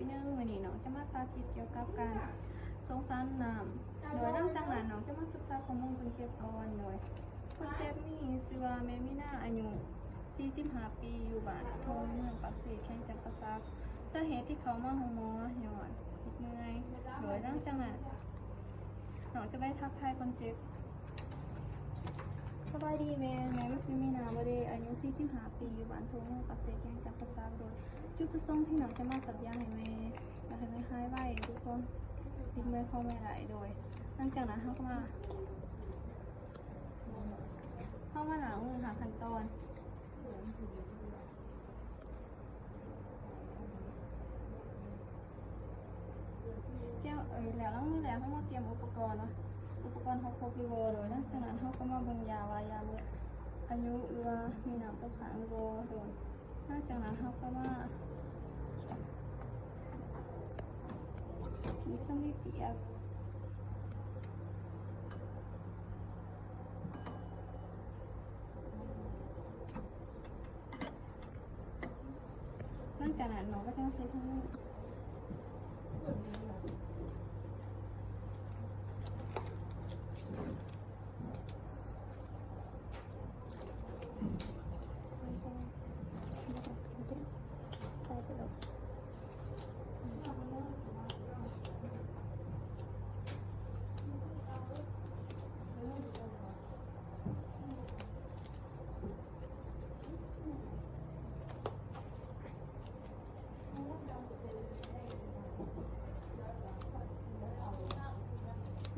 ໜຶ່ງ ມື້ນີ້ນ້ອງຈະມາສາທິດກ່ຽວກັບການສົງສານນ້ຳ ໂດຍຫຼັງຈາກນັ້ນນ້ອງຈະມາສຶກສາຂໍ້ມູນຄົນເຈັບກ່ອນ. ໂດຍຄົນເຈັບນີ້ຊື່ວ່າແມ່ມີນາ ອາຍຸສີ່ສິບຫ້າປີ ຢູ່ບ້ານທົ່ງ ເມືອງປາກເຊ ແຂວງຈຳປາສັກ. ສາເຫດທີ່ເຂົ້າມາໂຮງໝໍຍ້ອນເມື່ອຍ. ໂດຍຫຼັງຈາກນັ້ນນ້ອງຈະໄປທັກທາຍຄົນເຈັບ. ສະບາຍດີແມ່, ແມ່ຊື່ມີນາ ບໍ່ເດ ອາຍຸສີ່ສິບຫ້າປີ ຢູ່ບ້ານທົ່ງ ເມືອງປາກເຊ ແຂວງຈຳປາສັກ. ໂດຍຈຸດປະສົງທີ່ນ້ອງຈະມາສັກຢາໃຫ້ແມ່ ຢາກໃຫ້ແມ່ຫາຍໄວ ທຸກຄົນຕິດເມື່ອຍຂອງແມ່ໄດ້. ໂດຍຫຼັງຈາກນັ້ນເຮົາກໍມາ ເຮົາມາລ້າງມືຫ້າຂັ້ນຕອນ. ກຽມ ເອີ ແລ້ວລ້າງມືແລ້ວ ເຮົາມາກຽມອຸປະກອນເນາະ, ອຸປະກອນເຮົາຄົບຫຼືບໍ່. ໂດຍຫຼັງຈາກນັ້ນເຮົາກໍມາເບິ່ງຢາວ່າຢາເໝິດອາຍຸ ຫຼືວ່າມີນ້ຳຕົກຄ້າງຫຼືບໍ່. ໂດຍຫຼັງຈາກນັ້ນເຮົາກໍມາ ມີສຳລີປຽກ. ຫຼັງຈາກນັ້ນເນາະ ກໍຈະມາໃສ່ຖົງມື.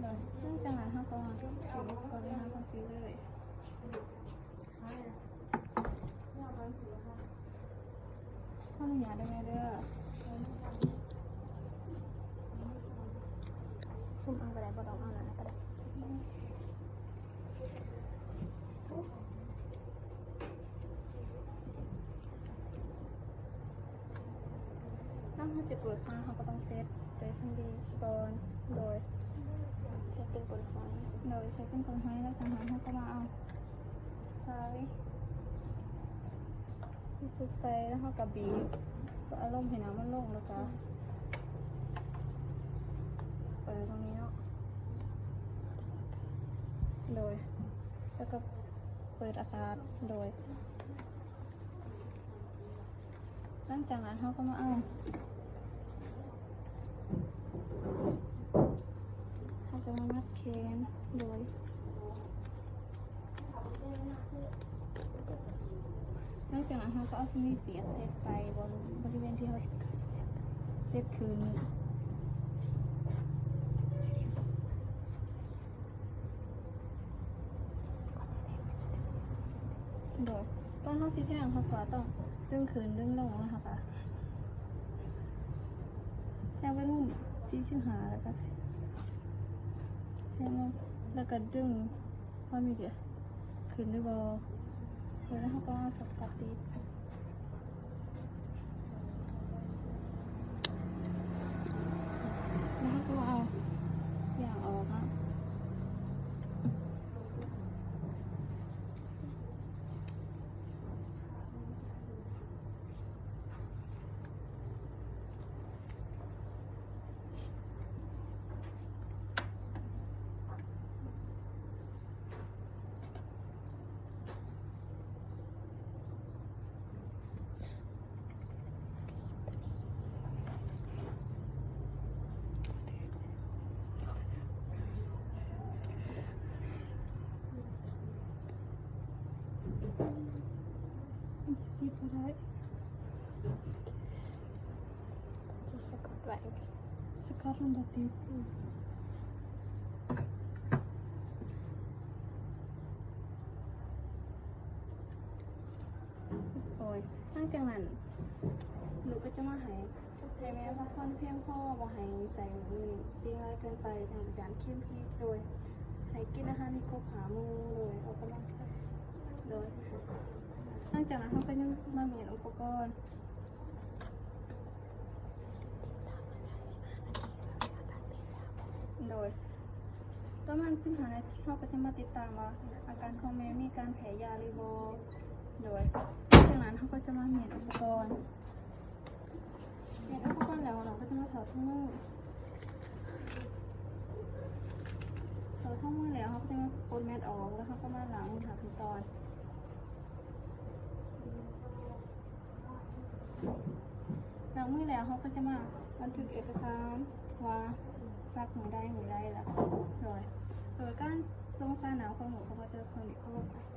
ໂດຍຫຼັງຈາກນັ້ນເຮົາກໍເກັບອຸປະກອນໄວ້ນຳກັນເລີຍ. ຂໍອະນຸຍາດເດີແມ່ເດີ. ຊຸມເອົາກໍໄດ້ ບໍ່ຕ້ອງເອົານັ້ນກໍໄດ້. ຫຼັງເຮົາຈະເປີດມາ ເຮົາກໍຕ້ອງເຊັດໂດຍສຳລີກ່ອນ. ໂດຍເຊັດເປັນກົ້ນຫອຍ. ໂດຍເຊັດເປັນກົ້ນຫອຍ ແລ້ວຈາກນັ້ນເຮົາກໍມາເອົາສາຍ ທີ່ສຸກໃສ່ ແລ້ວເຮົາກໍບີບ ເພື່ອເອົາລົມໃຫ້ນ້ຳມັນລົງ ແລ້ວກໍເປີດຕອງນີ້ເນາະ. ໂດຍ ແລ້ວກໍເປີດອາກາດ. ໂດຍຫຼັງຈາກນັ້ນເຮົາກໍມາເອົາ ເຮົາກໍມາມັດແຂນ. ໂດຍ ຫຼັງຈາກນັ້ນເຮົາກໍເອົາສຳລີປຽກເຊັດໃສ່ບ່ອນ ບໍລິເວນທີ່ເຮົາເຊັດຂຶ້ນ. ໂດຍ ຕອນເຮົາຊິແທງ ເຮົາກໍຕ້ອງດຶງຂຶ້ນດຶງລົງ ແລ້ວເຮົາກໍແທງໄປມຸມສີ່ສິບຫ້າ ແລ້ວກໍແທງລົງ ແລ້ວກໍດຶງ ວ່າມີເດ ຂຶ້ນຫຼືບໍ່. ແລ້ວເຮົາກໍເອົາສະກັດຕິດ ແລ້ວເຮົາກໍເອົາຢ່າງອອກເນາະ. ມັນຊິຕິດບໍ່ໄດ້ ຊິສະກັດໄວ້ ສະກັດມັນບໍ່ຕິດ. ໂດຍຫຼັງຈາກນັ້ນ ລູກກໍຈະມາໃຫ້ ໃຫ້ແມ່ພັກຜ່ອນພຽງພໍ ບໍ່ໃຫ້ໃຊ້ມື້ເປັນຫຼາຍເກີນໄປ ຢ້ານເຄັມພິດ. ໂດຍໃຫ້ກິນອາຫານໃຫ້ຄົບຫ້າໝູ່. ໂດຍອອກກຳລັງກາຍ. ໂດຍຫຼັງຈາກນັ້ນເຮົາກໍຍັງມາມ້ຽນອຸປະກອນ. ໂດຍ ປະມານສິບຫ້ານາທີ ເຮົາກໍຈະມາຕິດຕາມວ່າອາການຂອງແມ່ມີການແພ້ຢາຫຼືບໍ່. ໂດຍ ຈາກນັ້ນເຮົາກໍຈະມາມ້ຽນອຸປະກອນ. ມ້ຽນອຸປະກອນແລ້ວ ເຮົາ ມື ເຮົາຖົງມືແລ້ວ ເຮົາກໍຈະມາປົດແມັດອອກ ແລ້ວເຮົາກໍມາລ້າງມື ຫ້າຂັ້ນຕອນ. ລ້າງມືແລ້ວ ເຮົາກໍຈະມາບັນທຶກເອກະສານວ່າສັກມື້ໃດ ມື້ໃດລະ ໂດຍ ໂດຍການສົ່ງສານນ້ຳຂອງໜູ ເຂົາກໍຈະເພິ່ງນີ້ ເຂົາກໍຈະ